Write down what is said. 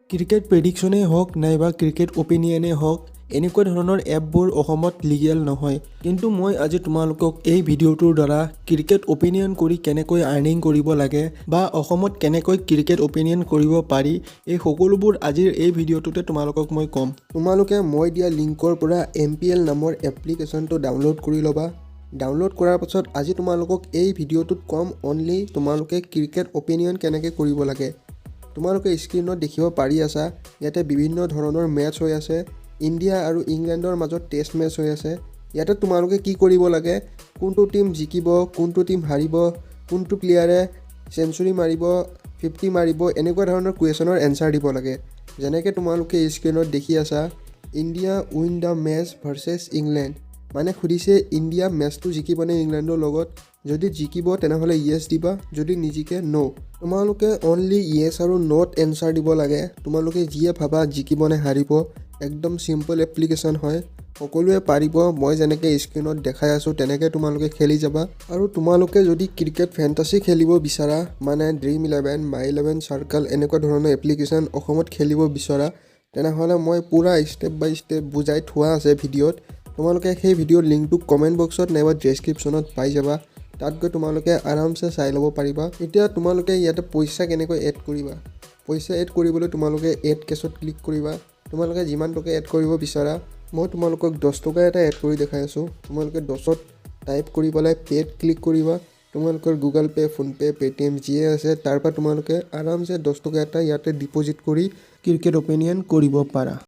Cricket প্ৰেডিকশ্যনেই হওক নাইবা cricket অপিনিয়নেই হওক, এনেকুৱা ধৰণৰ এপবোৰ অসমত লিগেল নহয়। কিন্তু মই আজি তোমালোকক এই ভিডিঅ'টোৰ দ্বাৰা ক্ৰিকেট অপিনিয়ন কৰি কেনেকৈ আৰ্নিং কৰিব লাগে বা অসমত কেনেকৈ ক্ৰিকেট অপিনিয়ন কৰিব পাৰি, এই সকলোবোৰ আজিৰ এই ভিডিঅ'টোতে তোমালোকক মই ক'ম। তোমালোকে মই দিয়া লিংকৰ পৰা এমপিএল নামৰ এপ্লিকেশ্যনটো ডাউনলোড কৰি ল'বা। ডাউনলোড কৰাৰ পাছত আজি তোমালোকক এই ভিডিঅ'টোত ক'ম অনলি তোমালোকে ক্ৰিকেট অপিনিয়ন কেনেকৈ কৰিব লাগে। তোমালোকে স্ক্ৰীণত দেখিব পাৰি আছা, ইয়াতে বিভিন্ন ধৰণৰ মেটচ হৈ আছে। ইণ্ডিয়া আৰু ইংলেণ্ডৰ মাজত টেষ্ট মেটচ হৈ আছে। ইয়াতে তোমালোকে কি কৰিব লাগে, কোনটো টীম জিকিব, কোনটো টীম হাৰিব, কোনটো প্লেয়াৰে চেঞ্চুৰী মাৰিব, 50 মাৰিব, এনেকুৱা ধৰণৰ কুৱেশ্যনৰ এনচাৰ দিব লাগে। যেনেকৈ তোমালোকে স্ক্ৰীণত দেখি আছা, "India win the match versus England", মানে সুধিছে ইণ্ডিয়া মেটচটো জিকিবনে ইংলেণ্ডৰ লগত। যদি জিকিব, তেনেহ'লে য়েছ দিবা, যদি নিজিকে, ন'। তোমালোকে অনলি য়েছ আৰু ন'ত এনচাৰ দিব লাগে। তোমালোকে যিয়ে ভাবা জিকিব নে হাৰিব। একদম চিম্পল এপ্লিকেশ্যন হয়, সকলোৱে পাৰিব। মই যেনেকৈ স্ক্ৰীণত দেখাই আছোঁ, তেনেকৈ তোমালোকে খেলি যাবা। আৰু তোমালোকে যদি ক্ৰিকেট ফেণ্টাচি খেলিব বিচাৰা, মানে dream eleven, My Eleven circle, এনেকুৱা ধৰণৰ এপ্লিকেশ্যন অসমত খেলিব বিচৰা, তেনেহ'লে মই পূৰা ষ্টেপ বাই ষ্টেপ বুজাই থোৱা আছে ভিডিঅ'ত। তোমালোকে সেই ভিডিঅ'ৰ লিংকটো কমেণ্ট বক্সত নাইবা ডেছক্ৰিপশ্যনত পাই যাবা। তাত গৈ তোমালোকে আৰামছে চাই ল'ব পাৰিবা। এতিয়া তোমালোকে ইয়াতে পইচা কেনেকৈ এড কৰিবা? পইচা এড কৰিবলৈ তোমালোকে এড কেছত ক্লিক কৰিবা। তোমালোকে যিমান টকা এড কৰিব বিচাৰা, মই তোমালোকক 10 টকা এটা এড কৰি দেখাই আছোঁ। তোমালোকে 10ত টাইপ কৰি পেলাই পে'ত ক্লিক কৰিবা। তোমালোকৰ গুগল পে', ফোনপে', পে'টিএম যিয়ে আছে, তাৰ পৰা তোমালোকে আৰামছে 10 টকা এটা ইয়াতে ডিপ'জিট কৰি ক্ৰিকেট অপিনিয়ন কৰিব পাৰা।